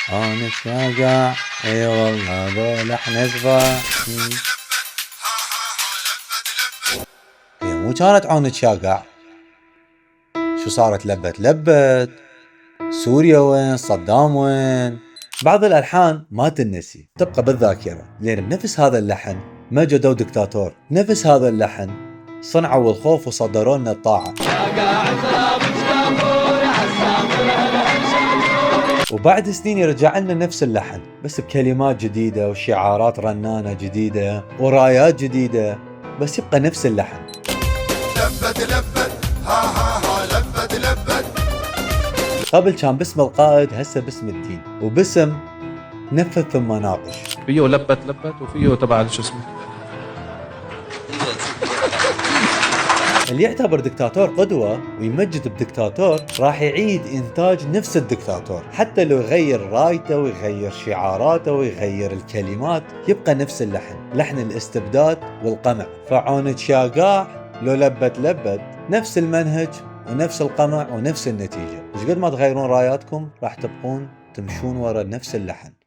عونك شاقع اي والله ذو لحن صبا. هي مو كانت عونك شاقع، شو صارت لبت لبت؟ سوريا وين؟ صدام وين؟ بعض الألحان ما تنسي، تبقى بالذاكرة، لأن بنفس هذا اللحن مجدوا دكتاتور، نفس هذا اللحن صنعوا الخوف وصدروا لنا الطاعة. وبعد سنين يرجع لنا نفس اللحن بس بكلمات جديدة وشعارات رنانة جديدة ورايات جديدة، بس يبقى نفس اللحن. لبت لبت ها ها ها لبت لبت. قبل كان باسم القائد، هسه باسم الدين، وباسم نفذ ثم ناقش. فيه لبت لبت وفيه تبع شو اسمه. اللي يعتبر دكتاتور قدوة ويمجد بدكتاتور راح يعيد إنتاج نفس الدكتاتور، حتى لو يغير رايته ويغير شعاراته ويغير الكلمات يبقى نفس اللحن، لحن الاستبداد والقمع. فعونك شاقاع لو لبت لبت، نفس المنهج ونفس القمع ونفس النتيجة. وش قد ما تغيرون راياتكم راح تبقون تمشون ورا نفس اللحن.